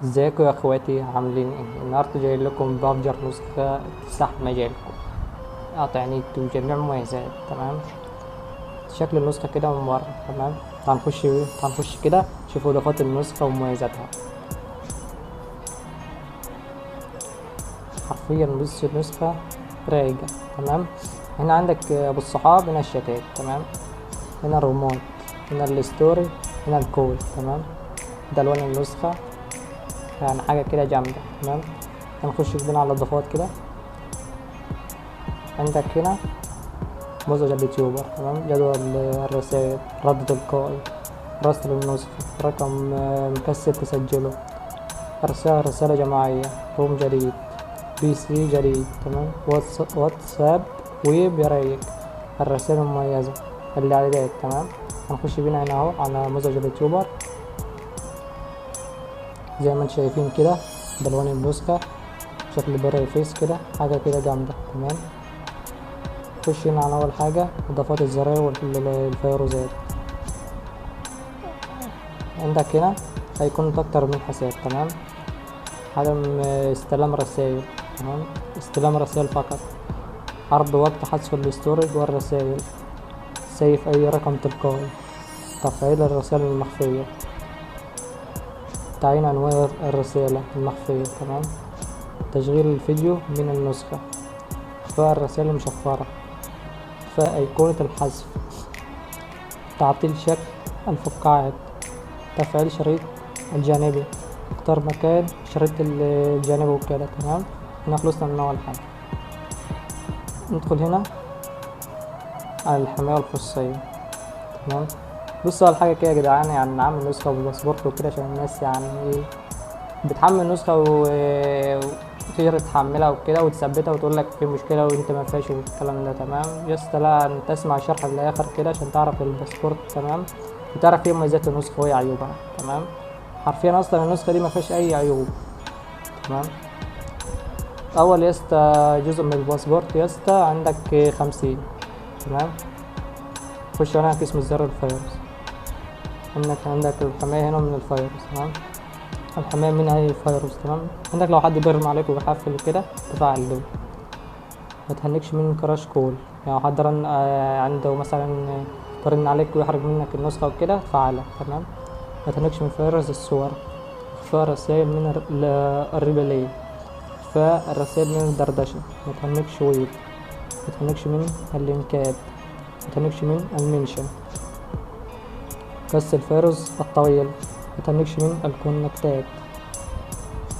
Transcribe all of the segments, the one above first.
ازيكم يا اخواتي؟ عاملين ايه؟ النهارده جاي لكم بافجر نسخه اكتساح مجالكم، قطع نت وجميع مميزات. تمام، شكل النسخة كده من بره. تمام، هنخش كده شوفوا اضافات النسخة ومميزاتها. حرفيا بص النسخة رايقة. تمام، هنا عندك ابو الصحاب، هنا الشتات، تمام، هنا الريموت، هنا ال story، هنا ال call. تمام، ده الوان النسخة، يعني حاجة كده جامدة. تمام، هنخش بينا على الاضافات كده. عندك هنا مزعج اليوتيوبر، تمام، جدول الرسائل، رد تلقائي، رسل النسخة، رقم مكسر تسجله، ارسال رسالة جماعية، room جديد، PC جديد، تمام، واتساب ويب يريك، الرسائل المميزة، الاعدادات. تمام، هنخش بينا هنا اهو على مزعج اليوتيوبر. زي ما انتم شايفين كده بلوان النسخة، شكل privacy كده، حاجة كده جامدة. تمام، خش هنا على أول حاجة إضافات الزراير والفيروزات. عندك هنا هيكون أكتر من حساب. تمام، عدم استلام رسائل، تمام، استلام رسائل فقط، عرض وقت حذف ال story والرسائل، save أي رقم تلقائي، تفعيل الرسائل المخفية، تعيين عنوان الرسالة المخفية، تمام، تشغيل الفيديو من النسخة، إخفاء الرسائل المشفرة، إخفاء أيقونة الحذف، تعطيل شكل الفقاعات، تفعيل شريط الجانبي، اختار مكان شريط الجانبي وكده. تمام، هنا خلصنا من أول حاجة. ندخل هنا على الحماية والخصوصية. تمام، بصوا على حاجة كده يا جدعان، يعني نعمل نسخة بالباسبورت وكده عشان الناس يعني ايه بتحمل نسخة وتقدر تحملها وكده وتثبتها وتقول لك في مشكلة وانت ما فيهاش والكلام ده. تمام يا اسطى، لا انت اسمع الشرح للاخر كده عشان تعرف الباسبورت. تمام، وتعرف ايه مميزات النسخة وايه عيوبها. تمام، حرفيا اصلا النسخة دي ما فيهاش اي عيوب. تمام، اول يا اسطى جزء من الباسبورت يا اسطى عندك 50. تمام، خش هنا في اسم الزر الفيروس، عندك الحماية هنا من الفيروس. تمام، الحماية من أي فيروس. تمام، عندك لو حد بيرمي عليك وبيحفل وكده تفعل دول. ما تهنكش من crash call، يعني حد رن عنده مثلا ترن عليك ويحرق منك النسخة وكده تفعلها. تمام، ما تهنكش من فيروس الصور، إخفاء رسائل من ال reply، إخفاء الرسائل من الدردشة، ما تهنكش ويب، ما تهنكش من اللينكات، ما تهنكش من ال mention، قص الفيروس الطويل، ما تهنكش من الكونكتات،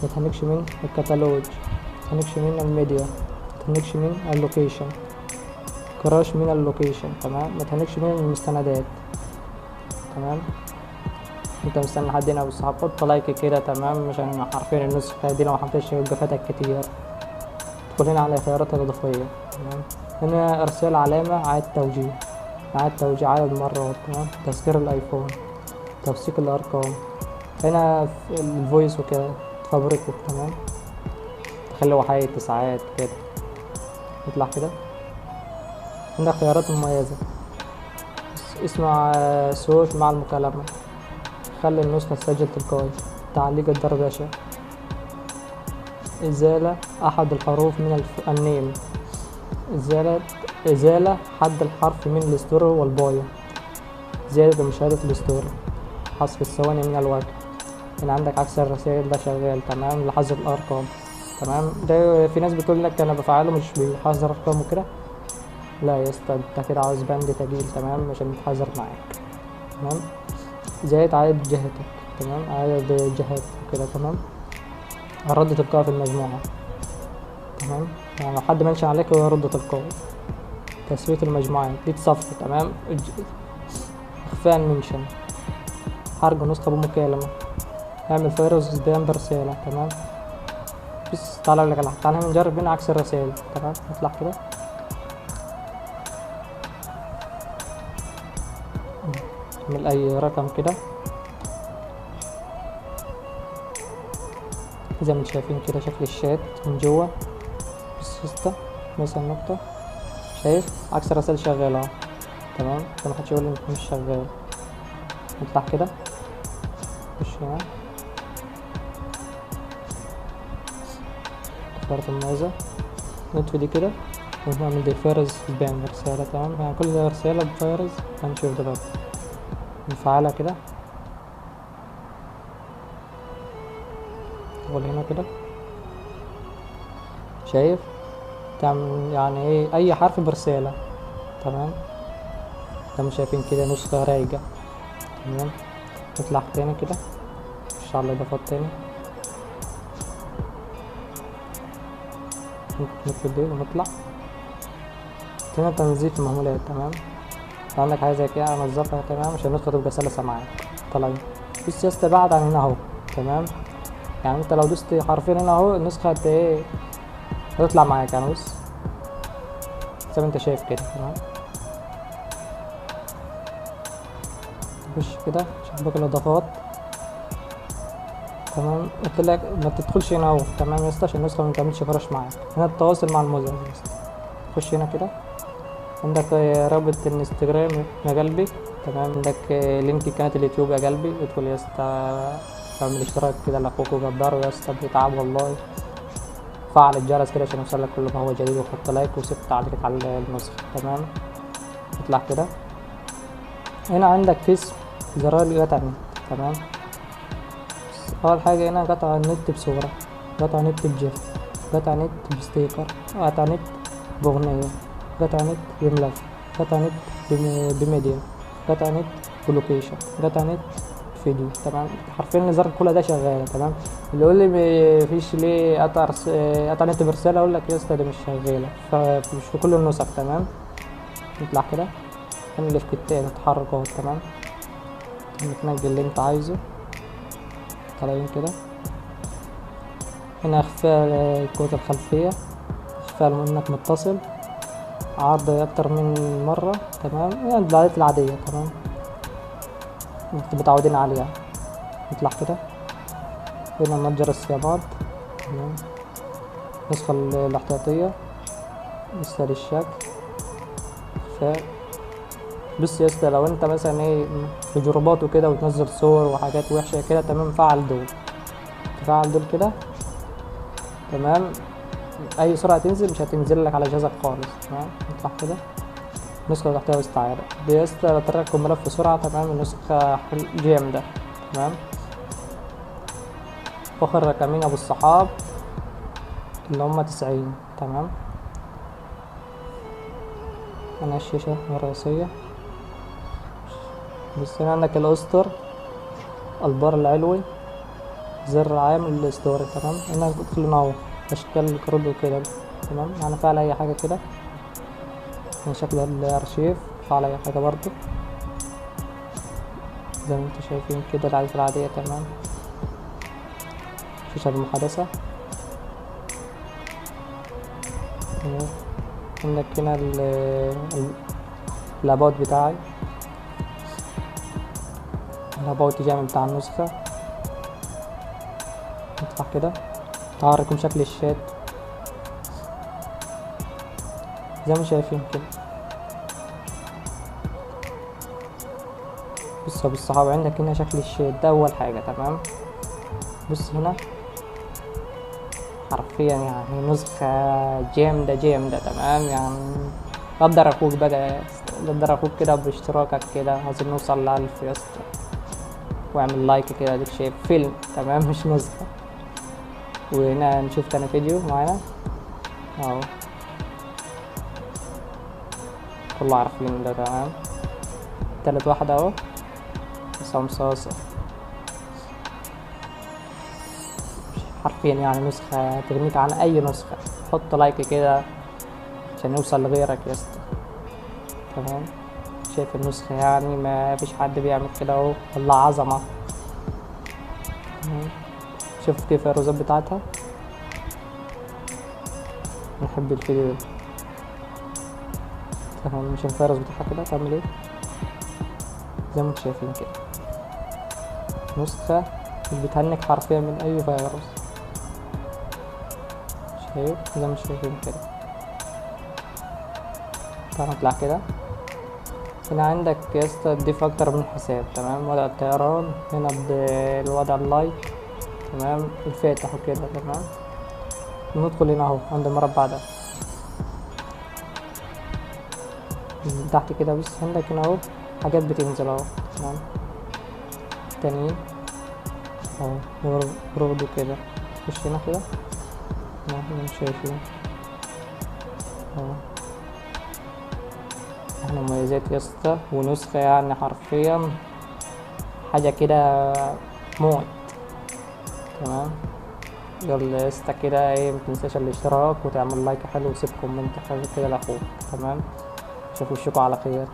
ما تهنكش من الكتالوج، ما تهنكش من الميديا، ما تهنكش من ال location، crash من ال location. تمام، ما تهنكش من المستندات. تمام، انت مستني حد هنا بالصحاب حط like كده. تمام، عشان حرفيا النسخة دي لو ما حطيتش فاتك كتير. تدخل هنا على خيارات الإضافية. تمام، هنا ارسال علامة عاد توجيه، إعادة توجيه عدد مرات. تمام، تسكير الايفون، توثيق الارقام، هنا في ال voice وكده تفبركه. تمام، تخلي وحايد تسعات كده، نطلع كده. عندك خيارات مميزة، اسمع صوت مع المكالمة، خلي النسخة تسجل تلقائي، تعليق الدردشة، إزالة أحد الحروف من ال name، إزالة حد الحرف من ال story وال bio، زيادة مشاهدة ال story، حذف الثواني من الوجه. هنا عندك عكس الرسائل ده شغال. تمام، لحظر الأرقام. تمام، ده في ناس بتقول لك أنا بفعله مش بيحذر أرقام وكده، لا يا اسطى أنت كده عاوز بند تجيل. تمام، عشان يتحذر معاك. تمام، زيادة عدد جهتك. تمام، عدد الجهات وكده. تمام، الرد تلقائي في المجموعة. تمام، يعني لو حد mention عليك هو يرد تلقائي. تسوية المجموعات دي تصفي. تمام، اخفاء ال mention، حرق نسخة بمكالمة، اعمل فيروس spam برسالة. تمام، بس تعالى اقول لك على حاجة، تعالى نجرب هنا عكس الرسائل. تمام، نطلع كده، نعمل اي رقم كده زي ما انتم شايفين كده شكل الشات من جوه. بس يا مثلا نقطة، شايف عكس الرسائل شغالة اهو. تمام، عشان محدش يقول لي مش شغال. نطلع كده، خش هنا. إدارة المميزة، نطفي دي كده ونعمل دي فيروس spam رسالة، تمام. يعني كل رسالة بفيروس هنشوف دلوقتي. نفعلها كده، ندخل هنا كده، شايف؟ تعمل يعني ايه اي حرف برسالة، تمام. زي ما شايفين كده نسخة رايقة، تمام. نطلع تاني كده، نخش على الاضافات تاني، نقفل دي ونطلع هنا تنظيف المهملات، تمام. لو عندك حاجة زي كده انظفها، تمام، عشان النسخة تبقى سلسة معاك. طالعين بص يا اسطى، بعد عن هنا اهو، تمام. يعني انت لو دوست حرفين هنا اهو النسخة هت ايه، هتطلع معاك. يعني بص زي ما انت شايف كده، تمام. نخش كده شباك الاضافات، تمام. قلت لك ما تدخلش هنا اهو، تمام يا اسطى، عشان النسخة ما تعملش كراش معاك. هنا التواصل مع المزعج يا اسطى، خش هنا كده، عندك رابط الانستجرام يا قلبي، تمام. عندك link قناة اليوتيوب يا قلبي، ادخل يا اسطى اعمل اشتراك كده لاخوك وقدره يا اسطى، بيتعب والله. فعل الجرس كده عشان يوصلك كل ما هو جديد، وحط like وسيب تعليقك على النسخة، تمام. اطلع كده، هنا عندك قسم زرار قطع النت، تمام. اول حاجة هنا قطع النت بصورة، قطع نت ب GIF، قطع نت ب sticker، قطع نت باغنية، قطع نت بملف، قطع نت بميديا، قطع نت ب location، قطع نت فيديو، تمام. حرفيا الزر كل ده شغال، تمام. اللي يقول لي مفيش ليه قطع نت برسالة، اقول لك يا اسطى ده مش شغالة، فمش في كل النسخ، تمام. نطلع كده هنلف كتاب نتحرك اهو، تمام. نتنقل اللي انت عايزه، طالعين كده. هنا اخفاء الكروت الخلفية، اخفاء انك متصل، عرض اكتر من مرة، تمام. يعني الإعدادات العادية، تمام، انتوا متعودين عليها. نطلع كده هنا متجر الصيامات، تمام. النسخة الاحتياطية، مثال الشكل، اخفاء. بص يا اسطى، لو انت مثلا ايه في جروبات وكده وتنزل صور وحاجات وحشة كده، تمام، فعل دول، تفعل دول كده، تمام. اي سرعة تنزل مش هتنزل لك على جهازك خالص، تمام. نطلع كده النسخة اللي تحتها واستعادة دي يا اسطى تراكم ملف سرعة، تمام. النسخة جامدة، تمام. اخر رقمين ابو الصحاب اللي هما 90، تمام. انا الشاشة الرئيسية، بس هنا عندك الأستر، البار العلوي، زر عام ال story، تمام. هنا تدخل هنا اهو اشكال الكروت وكده، تمام. يعني فعل اي حاجة كده، من شكل الارشيف فعل اي حاجة برضو زي ما انتوا شايفين كده، العادات العادية، تمام. شاشة المحادثة، تمام. عندك هنا ال about بتاعي، ال about جامد بتاع النسخة. نطلع كده هوريكم شكل الشات زي ما شايفين كده. بصوا يا ابو الصحاب، عندك هنا شكل الشات ده اول حاجة، تمام. بص هنا حرفيا يعني نسخة جامدة جامدة، تمام. يعني قدر اخوك بقى، قدر اخوك كده باشتراكك كده، عايزين نوصل ل1000 يا اسطى، واعمل like كده، اديك شايف فيلم، تمام، مش نسخة. وهنا نشوف تاني فيديو معانا اهو، كله عارفين ده، تمام. تالت واحد اهو، عصام صاصة. حرفيا يعني نسخة تغنيك عن اي نسخة. حط like كده عشان يوصل لغيرك يا اسطى، تمام. شايف النسخة يعني ما فيش حد بيعمل كده اهو، والله عظمة. شوف كيف الروزات بتاعتها. نحب الفيديو ده، تمام. مش الفيروس بتاعها كده تعمل ايه زي ما انتم شايفين كده، نسخة مش بتهنك حرفيا من اي فيروس، شايف زي ما انتم شايفين كده. تعال نطلع كده. هنا عندك يا اسطى تضيف اكتر من حساب، تمام. وضع الطيران هنا الوضع ال light، تمام، الفاتح وكده، تمام. ندخل هنا اهو عند المربع ده من تحت كده. بص عندك هنا اهو حاجات بتنزل اهو، تمام. تانيين اهو برضه كده، خش هنا كده، تمام، مش شايفين اهو. احنا مميزات يا اسطى ونسخة يعني حرفيا حاجة كده موت، تمام. يلا يا اسطى كده ايه، متنساش الاشتراك وتعمل like حلو وتسيب comment حلو كده لاخوك، تمام. اشوف وشكوا على خير.